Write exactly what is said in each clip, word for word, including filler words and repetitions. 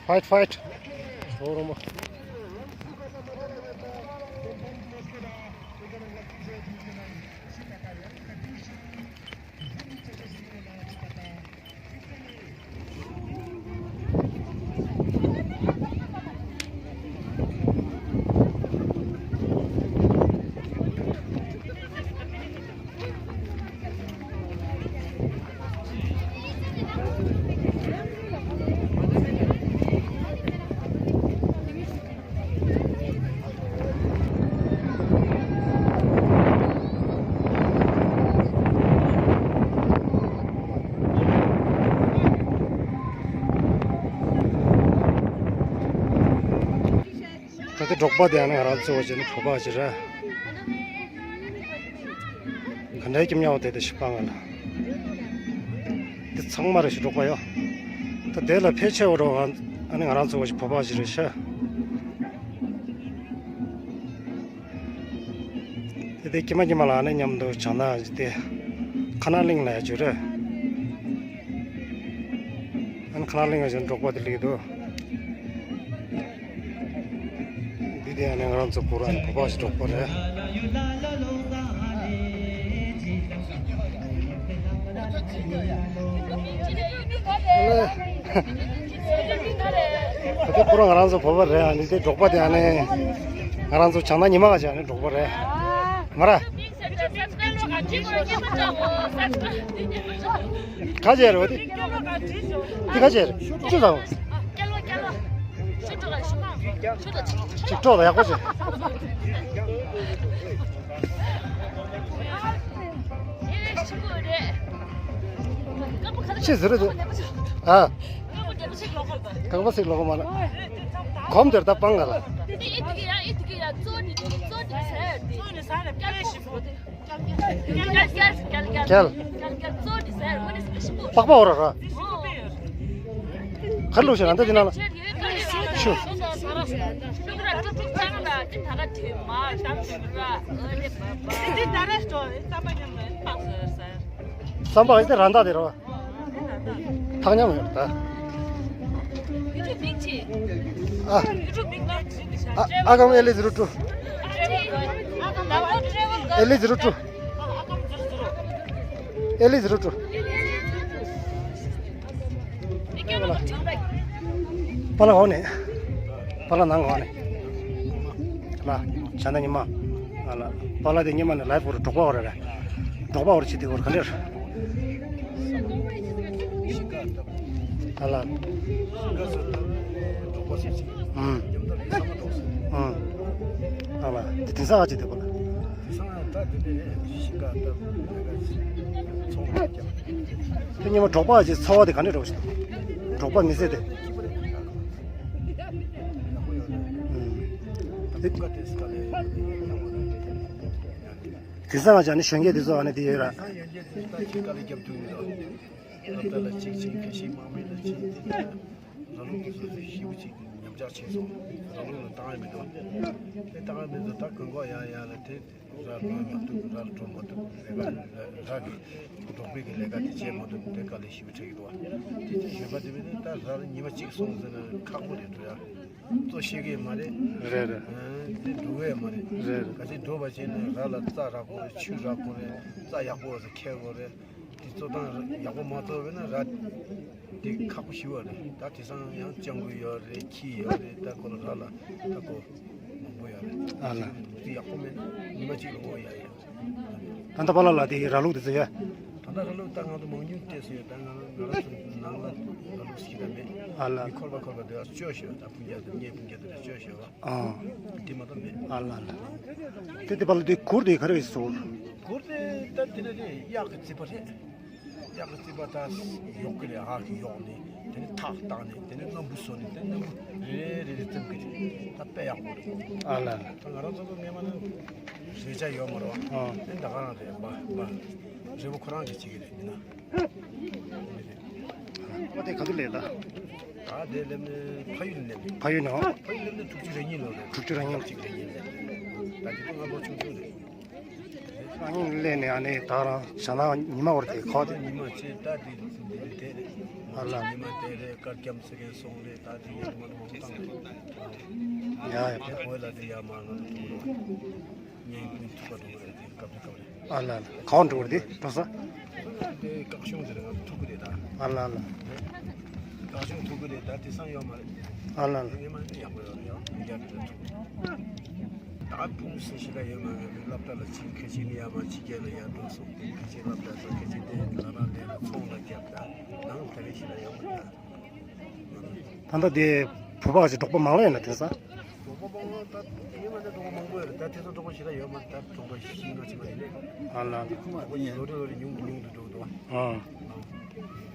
Fight, fight. ཧོ་རོ་མ། ད་ལྟ་འབྲོག་པ་དེ་ཡང་ང་རང་ཚོ་བྱས་ན་བོད་པ་ཞིག་རེད། ག་འདྲའི་སྐྱིད་ཉག་དེ་དེ་ཞིག་པ་ང་ལ། འདི་ཚང་མ་རེ་ཞིག་འབྲོག་པ་ཡོད། ད་དེ་ལ་ཕལ་ཆེ་བ་རོ་ང་ཨ་ནི་ང་རང་ཚོ་བ་ཞིག་བོད་པ་ཞིག་རེད་ཤག་དེ་དེ་ཀྱེ་མ་ཀྱེ་མ་ལ་ཨ་ནི་མཉམ་དུ་བྱང་ན་ཞིག་དེ་ཁ་ན་གླིང་ལ་ཡ་ཅིག་རེད། ཨ་ནི་ཁ་ན་གླིང་ལ་ཞིག་འབྲོག་པ་དེ་ལིག་འདུག་འདི་དེ་ཡང་ནི་ང་རང་ཚོ་བོད་རང་བོད་པ་ཞིག་འབྲོག་པ་རེད། ད་ལྟ་ཁོ་རང་ང་རང་ཚོ་བོད་པ་རེད། ཨ་ནི་དེ་འབྲོག་པ་དེ་ཡང་ནི་ང་རང་ཚོ་བྱང་ན་ཉི་མ་ག་ཅིག་ཨ་ནི་འབྲོག་པ་རེད། མ་ར། ག་ཅེ་རེད་དེ། དེ་ག་ཅེ་རེད། ཅུ་དང་། ཅིག་ཀྲོག་ལ་ཡག་པོ་བྱེད། ཆི་ཟེར་རེད། ཨ། རྐང་པ་སྲིད་ལོག་མ་ལ། གོམ་དེར་ད་སྤང་ག་ལ། རྐྱལ། པགས་པ་འོ་ར་ར། གར་ལུགས་ཤིག་ར་འདི་དེ་ན་ལ། ཤུ། བསམ་པ་ཨེ་དེ་ར་འདའ་དེ་ར། ཐག་ཉམས་ཡོད་ད། ཨ། ཨ། ཨ་ཀམ་ཨེ་ལི་ཛི་རོ་ཊུ། ཨེ་ལི་ཛི་རོ་ཊུ། ཨེ་ལི་ཛི་རོ་ཊུ། པ་ལ་འོ་ནས། པ་ལ་ནང་འོ་ནས། ལ། བྱ་ན་ཉི་མ། ཨ་ལ། པ་ལ་དེ་ཉི་མ་ནས་ལའི་ཕོར་འབྲོག་པ་འོ་ར་ར། འབྲོག་པ་འོ་ར་ཆི་དེ་འོ་ར་ག་ནས་ར། ཨ་ལ། ཨུམ། ཨུམ། ཨ་ལ། དེ་དེང་སང་ཨ་ཅེ་དེ་པ་ལ། དེ་ཉི་མ་འབྲོག་པ་ཅེ་འཚོ་བ་དེ་ག་ནས་འགྲོ་ཞིག་འབྲོག་པ་མི་ཟེར་དེ། ཨུམ། དེ། དེང་སང་ང་ཅག་ནི་གཞོན་སྐྱེས་དེ་ཚོ་ཨ་ནི་དེ་ཡོད་ར། ད་ཅིག་དཀའ་ལས་རྒྱབ་ཐུབ་མི་འདུག་ད་ལྟ་ལ་ཅིག་ཅིག་ཁ་ཤས་དམག་མི་ལ་ཅིག་དེ་ལ་ལུག་དེ་ཚོ་ཞེ་པོ་ཅིག་ཉམས་ཆག་ཕྱིན་སོང་། ལ་ལུག་ལ་བཏང་ཡ་མི་འདུག་དེ་བཏང་ཡ་མི་འདུག་ད་གོན་གོ་ཡ་ཡ་ལ་དེ་ར་ལོན་མ་ཐུབ། ར་ལ་འགྲོ་མ་ཐུབ། ལས་ཀ་ར་གི་འབྲོག་པའི་གི་ལས་ཀ་དེ་བྱེད་མ་ཐུབ། དེ་དཀའ་ལས་ཞེ་པོ་འཕྲད་ཀྱི་འདུག་དེ་ཅིག་གཞོན་པ་དེ་མི་དེ་ད་ར་ལ་ཉི་མ་གཅིག་སོང་ཟེར་ན་ཁག་པོ་རེད་འགྲོ་ཡ། གཙོ་ཤེས་ཀྱི་མ་རེད། རེད་རེད། ཨ། དེ་འགྲོ་གི་མ་རེད། རེད་རེད། ག་ཚོད་འགྲོ་བ་བྱས་ན་ར་ལ་རྩྭ་རག་དགོས་རེད། ཆུ་རག་དགོས་རེད། རྩྭ་ཡག་པོ་ཟེར་འཁྱེར་དགོས་རེད། དེ་གཙོ་སྟངས་ཡག་པོ་མ་བཙུགས་པ་ན་ར་དེ་ཁག་པོ་ཞེ་པོ་རེད། ད་དེང་སང་ཡང་ལྕགས་སྐུད་ཡོད་རེད། ཁྱི་ཡོད་རེད། ད་ཁོ་ལ་ར་ལ་ད་ཁོ་མང་པོ་ཡོད་རེད། ཨ་ལ། དེ་ཡག་པོ་མེད་ན་ཉི་མ་གཅིག་ལ་འོང་ཡ་ཡོད། ད་ལྟ་པཱ་ལགས་ལ་དེ་ར་ལུག་དེ་ཚོ་ཡོད། ད་ལྟ་ར་ལུག་ད་ང་ཚོ་མང་ཉུང་བལྟས་སོང་ཡོད། ད་ང་ང་རང་ཚོ་ནང་ལ་ར་ལུག་ཞིག་ད་མེད། ཨ་ལ། མི་འཁོར་བ་འཁོར་བ་དེ་བ་བཅོས་ཤོག་ད་སྤུན་ཀྱག་དང་ངའི་སྤུན་ཀྱག་དེ་ལ་བཅོས་ཤོག་ཨ། དེ་མ་གཏོགས་མེད། ཨ་ལ་ལ། དེ་དེ་པཱ་ལགས་དེ་གུར་དེ་ག་རེ་ཟུར། གུར་དེ་ད་དེ་ལ་དེ་གཡག་གི་རྩིད་པ་རེད། གཡག་གི་རྩིད་པ་ད་གཡོག་གི་རེད། ཨ་གི་གཡོག་ནས་དེ་ནས་ཐག་བཏགས་ནས་དེ་ནས་སྣམ་བུ་བཟོ་ནས་དེ་སྣམ་བུ་རེ་རེ་རེ་རེ་བཙེམ་གི་རེད། ད་དཔེ་ཡག་པོ་རེད། ཨ་ལ་ལ། ད་ང་རང་ཚོ་ཚོ་སྔས་མ་ནི་རས་ཆ་ཡོད་མ་རེད་བ། ཨ། དེ་ད་ག་རང་རེད་བ་བ། རི་བོ་ཁོ་རང་གིས་བྱེད་ཀྱི་རེད། ཡིན་ན། ཨོ་དེ་ག་དུས་སླེབས་ད། ད་དེ་སླེབས་ནས་ཕ་ཡུལ་ནས་སླེབས། ཕ་ཡུལ་ནས། ཕ་ཡུལ་སླེབས་ནས་དྲུག་ཅུ་རེ་གཉིས་ལོ་རེད། དྲུག་ཅུ་རེ་གཉིས། གཅིག་རེ་གཉིས་སླེབས། ད་དེ་དུས་ང་ལོ་ཆུང་ཆུང་རེད། རང་ཉིད་སླེབས་ནས་ཨ་ནི་ད་རང་བྱ་ན་ཉི་མ་བར་དེ་ཁོག་དེ། ཉི་མ་ཆེ་ད་དེ་དེ་དེ་རེད། ཨ་ལ། ཉི་མ་དེ་རེད། དཀར་སྐྱམ་ཟེར་མཁན་སོང་རེད། ད་དེ་ཡར་མར་མང་པོ་བཏང་རེད། ཡ་ཡ། དེ་བོད་ལ་དེ་ཡར་མར་ང་ཚོ་ཐུག་རོགས། གཉེན་ཉེ་ཐུག་པ་འགྲོ་གི་རེད། དེ་སྐབས་དེ་སྐབས་རེད། ཨ་ལ་ལ། གང་འགྲོ་གི་རེད་དེ་འགྲོ་ས། དེ་སྐག་གཞུང་དེ་རེད། ང་ཚོ་ཐུག་གི་རེད་ད། ཨ་ལ་ལ། སྐག་གཞུང་ཐུག་གི་རེད་ད། དེང་སང་ཡོད་མ་རེད། ཨ་ལ་ལ། ཉི་མ་ནི་ཡག་པོ་ཡོད་རེད། ཡང་མི་རྒྱག་གི་རེད། ད་ཕུང་སེ་ཞིག་ལ་ཡོད་མ་རེད། སློབ་གྲྭ་ལ་ཕྱིན། ཁ་ཅིག་ནི་ཡར་མར་ཕྱི་རྒྱལ་ལ་ཡར་འགྲོ་སོང་། དེ་ཁ་ཅིག་སློབ་གྲྭ་སོང་། ཁ་ཅིག་དེ་ལ་རང་ལས་ལ་ཚོང་ལ་རྒྱབ། ད་ནང་ད་རེ་ཞིག་ལ་ཡོད་མ་རེད། ད་ལྟ་དེ་བོད་པ་ཅིག་གྲོགས་པོ་མང་ལ་ཡོད་ན། དེང་སང་གྲོགས་པོ་མང་ལ་ད་ཡིན་མ་ད་གྲོགས་པོ་མང་པོ་ཡོད་རེད། ད་དེ་ཚོ་གྲོགས་པོ་ཞིག་ལ་ཡོད་མ་རེད། ད་གྲོགས་པོ་ཞིག་ང་ཅིག་མ་ཡིན་ནས། ཨ་ལ། གྲོགས་པོ་ལོ་རེ་ལོ་རེ་ཉུང་དུ་ཉུང་དུ་འགྲོ་གི་འདུག་ཨ། ཨ།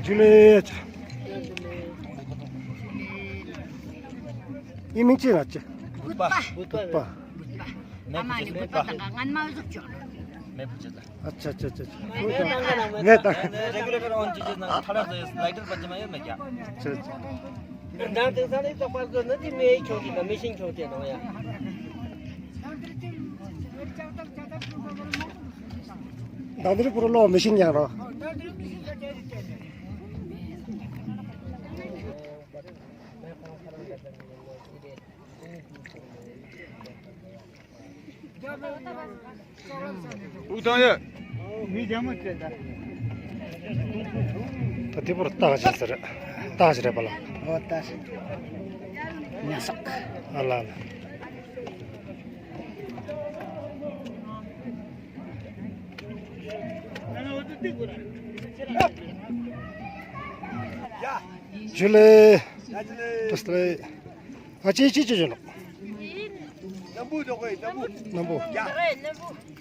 ཇུ་ལེ། ཡིན་མིན་ཅི་ལ་ཅི། བུད་པ། བུད་པ། ཨ་མ་ནི་བུད་པ་དང་ང་མ་ཟུག་ཅོག་མེ་བུ་ཅི་ལ། ཨ་ཅ་ཅ་ཅ་ཅ། ངས་ད། རེ་གུ་ལེ་ཊར་ཨོན་ཅི་ཅི་ན་ཐ་ལ་ཟེ་ལའི་ཊར་པ་ཅི་མ་ཡོད་མེད་ཀྱང་། ཅ་ཅ། ནང་དེང་སང་ནི་ཙོག་པ་གི་ནི་དེ་མེ་ཁྱོང་དེ་ན་མེ་ཤིང་ཁྱོང་དེ་ནང་ཡ། ད་འདིར་པུར་ལོ་མེ་ཤིང་ཡང་རོ། དབུགས་བཏང་ཡོད། ད་དེ་པུར་སྟག་ཅིག་ཟེར། སྟག་ཅིག་རེད་པ་ལ། ཨོ་སྟག་ཅིག་ཉ་སག་ཨ་ལ་ལ། ཇུ་ལེ། བཀྲ་ཤིས་བདེ་ལེགས། ཨ་ཅེ་ཅེ་ཅེ་ཅེ་ནོ། སྣམ་བུ་འདུག་གོ་སྣམ་བུ། སྣམ་བུ། ཡ།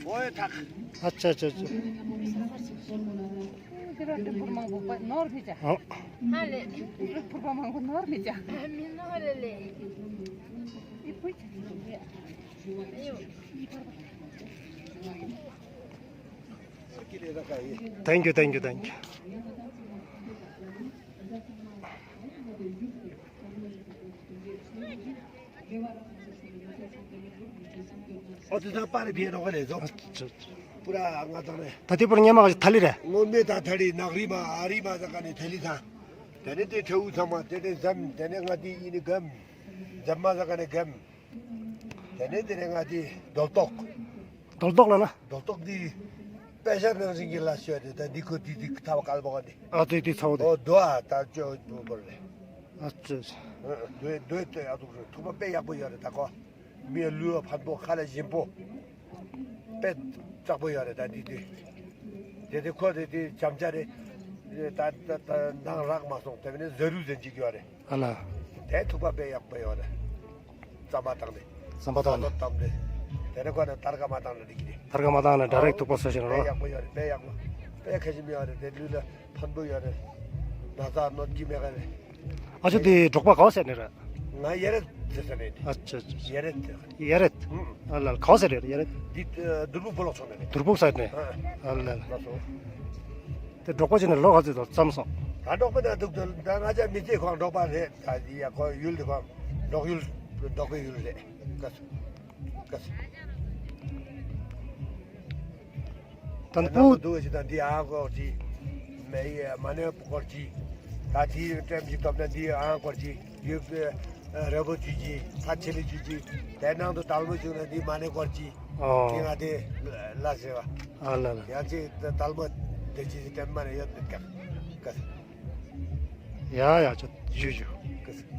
ཨོ་ཡ་ཐག་ཨ་ཅེ་ཅེ་ཅེ། ཨོ། ཧ་ལེ། ཕུར་པ་མང་པོ་ནོར་མི་ཅག་མི་ནོར་ལེ་ལེ། Thank you, thank you, thank you. ཨོ་དེ་ཚང་པར་བྱེད་རོགས་ལས་བཟོ། པུ་ར་ང་ཚང་རེད། ད་དེ་པུར་སྙེ་མ་ག་ཐ་ལི་རེད། ངོ་མེ་ད་ཐ་ལི་ནག་རི་མ་ཨ་རི་མ་ཟ་ག་ནས་ཐ་ལི་ཚང་། དེ་ནས་དེ་ཁྲེའུ་ཚང་མ་དེ་ནས་འཛམ་དེ་ནས་ང་དེ་ཡིན་ནི་གམ། འཛམ་མ་ཟ་ག་ནས་གམ། དེ་ནས་དེ་ནས་ང་དེ་རྡོ་ཏོག་རྡོ་ཏོག་ལ་ན། རྡོ་ཏོག་འདི་དཔེ་ཆ་ནང་བཞིན་གྱི་ལ་ཤོད་དེ་ད་འདི་ཁོ་འདི་འདི་ཐ་བ་དཀར་པོ་ག་འདི། ཨ་དེ་དེ་ཚ་བོ་དེ། ཨོ་རྡོ་ཨ་ད་ཅོ་བོ་བོར་རེད། ཨ་ཙི། རྡོའི་རྡོའི་ལྟོས་ཡག་འདུག་རེད། ཐུག་པ་དཔེ་ཡག་པོ་ཡོད་རེད་ད་ཁོ། མི་ལུས་པ་ཕན་པོ་ཁ་ལ་ཞིམ་པོ། དཔེ་ཙག་པོ་ཡོད་རེད་ད་འདི་འདི། དེ་དེ་ཁོ་དེ་དེ་བྱམས་ཆ་རེད། ད་ད་ད་ནང་རག་མ་སོང་དེ་མིན་ཟ་རུ་ཟེར་གྱི་ཡོད་རེད། ཨ་ལ། དེ་ཐུག་པ་དཔེ་ཡག་པོ་ཡོད་རེད། རྩམ་པ་བཏང་ནས། རྩམ་པ་བཏང་ནས། བཏང་ནས། དེ་ནས་ཁོ་ནས་ཐར་ཀ་མ་བཏང་ནས་འགྲིག་གི་རེད། ཐར་ཀ་མ་བཏང་ནས་ཌའི་རེག་ཐུག་པ་ཟ་ཤེས་རོ། དཔེ་ཡག་པོ་ཡོད་རེད། དཔེ་ཡག་པོ། དཔེ་ཁ་ཞིམ་ཡོད་རེད། དེ་ལུས་ལ་ཕན་པོ་ཡོད་རེད། ན་ཚ་གནོད་ཀྱི་མེད་ག་རེད། ཨ་ཅོ་དེ་འབྲོག་པ་ག་བ་ཟེར་ནས་རེད། ང་ཡ་རེད་ཟེར་ས་རེད། ཨ་ཅོ་ཅོ་ཅོ། ཡ་རེད་ཟེར། ཡ་རེད། ཨུམ། ཨ་ལ་ལ་ག་བ་ཟེར་རེད་ཡ་རེད། འདི་ཨ་དུར་ཕུག་ཕོ་ལོག་སོང་ནས་རེད། དུར་ཕུག་ཟེར་ནས། ཨ། ཨ་ལ་ལ། ལགས་སོ། དེ་འབྲོག་པ་ཅིག་ནས་ལོ་ག་ཚོད་དང་བརྩམས་སོང་། ད་འབྲོག་པ་ན་འདུག་ཏུ་ད་ང་ཅག་མི་ཚེ་ཁོང་འབྲོག་པ་རེད། ད་ཡ་ཁོ་ཡུལ་འདི་ཁོང་འབྲོག་ཡུལ་འབྲོག་པའི་ཡུལ་རེད། ཀ་ཀ། ད་ནང་དུ་འདུག་ཅིག་དང་འདི་ཨང་སྐོར་ཅིག་མེ་ཡི་མ་ཎི་སྐོར་ཅིག་ད་དེའི་ཀྲེམ་ཅིག་ཐོབ་ན་འདི་ཨང་སྐོར་ཅིག་ཡུལ་ར་བོ་ཅིག་ཅིག་ད་ཆེ་ལི་ཅིག་ཅིག་དེ་ནང་དུ་དལ་མོ་བྱུང་ན་འདི་མ་ཎི་སྐོར་ཅིག་ཨོ། དེ་ང་དེ་ལ་ཟེར་བ། ཨ་ལ་ལ། ཡང་ཅིག་དལ་མོ་དེ་ཅིག་ཀྲེམ་མ་ཎི་ཡོད་མེད་ཀ་ཀ། ཡ་ཡ་ཅོ་ཞུ་ཞུ། ཀ།